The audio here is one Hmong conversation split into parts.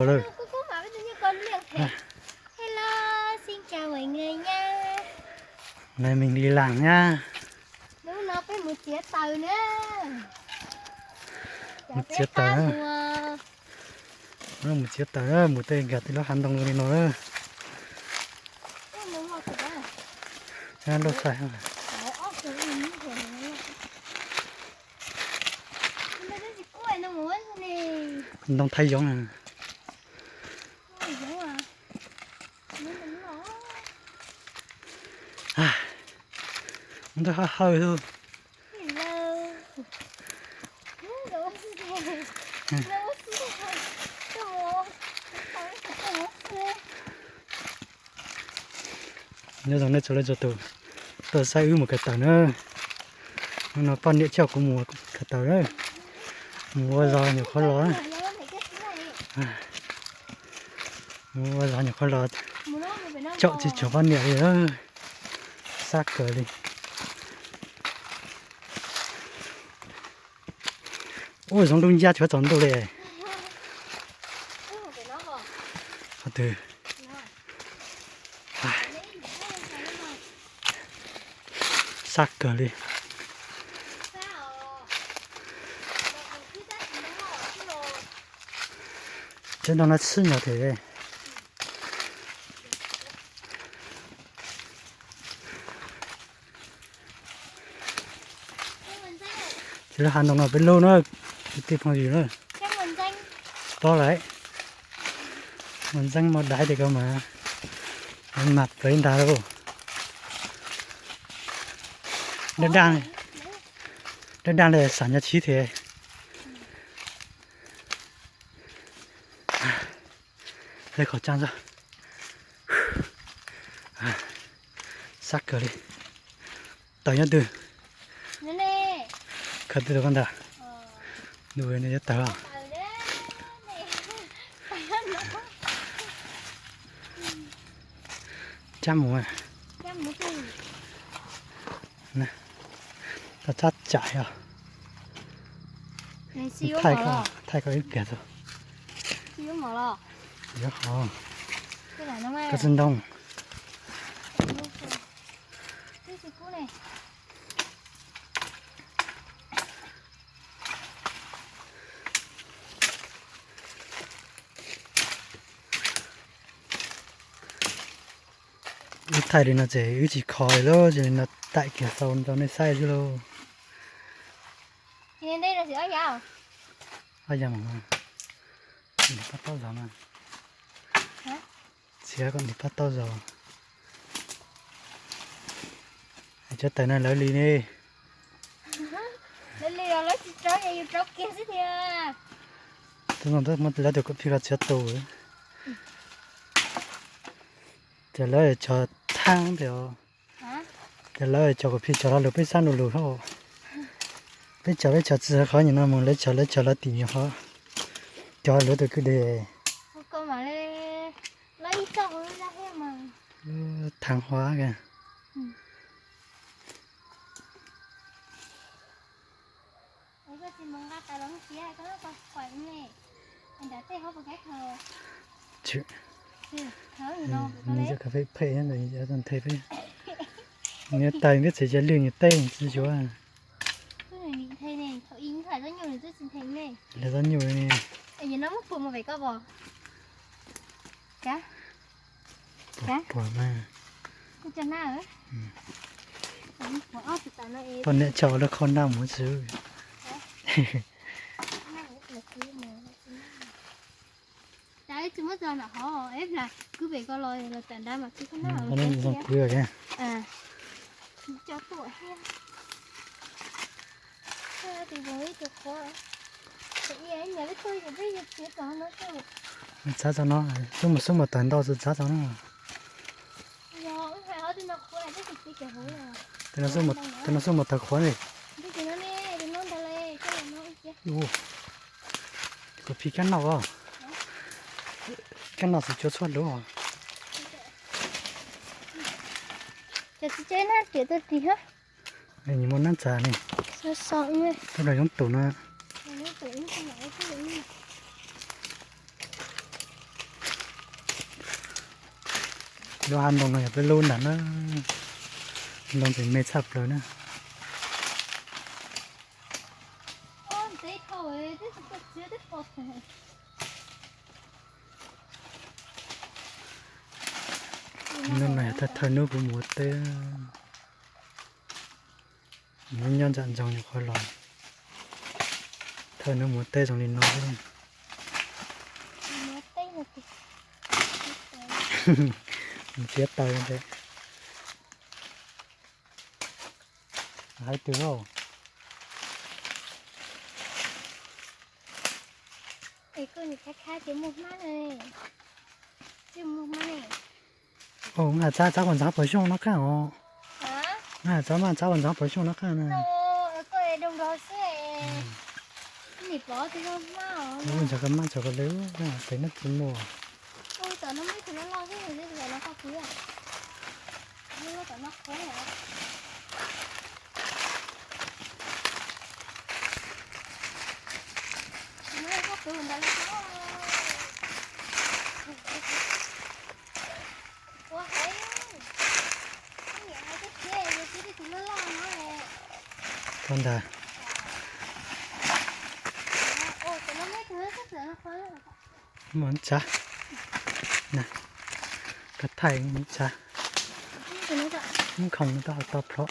Hello, xin chào mọi người nha. Hôm nay mình đi làm nha. Hnub no peb mus txiav taws na. Mus txiav taws na. Mus txiav taws na, mus tej nkag tej lub hav ntoo li no na. Lub sai. Ntoo thaj yoov. Ntawd hawj hawj xwb. Nyob zoo nej txhua leej txhua tus tuaj saib wb mus khaws taws na. Hnub no poj niam coj kuv mus khaws taws na. Mus ua zog nyuam qhuav los. Mus ua zog nyuam qhuav los, caum tsis cuag poj niam li. Sab kawg li. Ua zoo lub ncaj tshuav tsaus ntuj li. Qhov twg? Sab kawg li. Tsev no no txhib nyog thiab. Ces lub hav ntoo no peb lub na, kwv tij phooj ywg na. Tob lawm. Mus ntxeeb mos daiv tias ko mas, mas plev ntag lauj. Daj daj, daj daj li xam nyab tshib thiab. Hle qhov tsaa tso. Sab kawg li. Taws nyob twg? Khaws twg rau koj ntag? Nws yuav taws os. Cab mus. Txhob tsam os. Thaij koj ib pliag xwb. Yuav hov. Koj txiv ntoo. Wb thaij li no ces wb tsis kho li lauj, ces no taim kiag xaus rau nej saib xwb lauj. Ob yam mas, nrhiav pab taub zog na. Txiav kom nrhiav pab taub zog. Cov taws no lawv li ne. Lawv li los lawv tsis rauv, yog yus rauv kiag xwb tiag. Tus no muab lawv tus kom phij los txiav tus. Ces lawv cog thaab tias, ces lawv cog kom phij cog lo lus peb sab nus lus hab. Peb cog peb cog tsis qhov nyuam no mus, lawv cog lawv cog lawv tim nyuam qhov. Cog lawv tus kwj deg. Thav huav. Nws cov khav phem phem, nws taws nws txiv cov lwg nws tej tsis yuav. Lawv txob nyuj ne. Puas mas. Poj niam tso lub khau naj mus xwb. Kwv Txav tso no, xub mus xub mus tawg ntau xwb txav tso no. Tus no xub mus tawg qhuav li. Kuv phij kab noj os. Kab noj xwb cua tshuaj lub. Cov txiv ceb nab riam tuaj ris hab. Nws muaj nab ntxas ne. Tab los yoov tus no. Tab los yoov tus no. Lub hav ntoo no yog peb lub ntag na. Ntoo tseem me tshaj plaws na. Hnub no yog thawj thawj hnub kuv mus ua teb. Nyob nyob ntsam ntsoog nyuam qhuav los, thawj hnub mus ua teb zoo li no xwb. Ntsiav taws ntag. Hais twg lauj? Es koj nim khab khab ces muaj hmab ne. Muaj hmab ne. Ov, nqa tsab, tsab kom ntxav pawg xyooj no qaj os. Nqa tsab mas tsab kom ntxav pawg xyooj no qaj na. Ntxav ka maj tsab kom le, pem no tsis muaj. Tau ntag. Muaj tsav, ka thaij tsav, muab khoom no tau hau tau plhuav.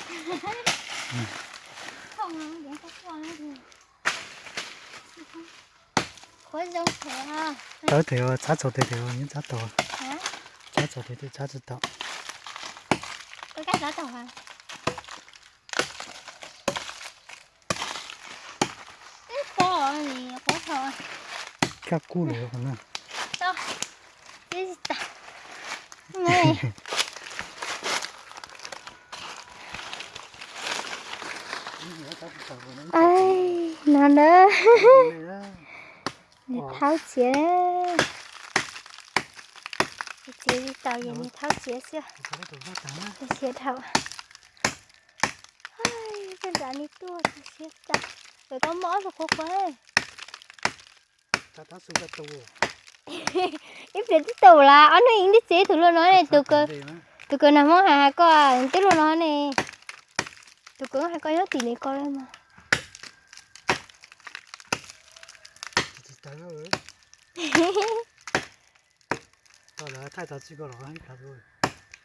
Tawv tiag, txav txaus tiag tiag, nyob txav tau. Txav txaus tiag tiag, txav tsis tau. Kaj kub lawm qhov no. No na, nws thaub txiav, txiav tsis tau ces nws thaub txiav xwb. Siav dhau. Tej nram li tuaj siav tas, lawv tau muaj ob tug qhuav qhuav. Ib pliag twb tau lawm, ob hnub ib ntij txiav ib tug luaj no ne, tus kawg nag hmoob hais hais koj twb luaj no ne, tus kawg hais koj nyob tim li ko li mas. Thaij tau txij ko los ib pliag.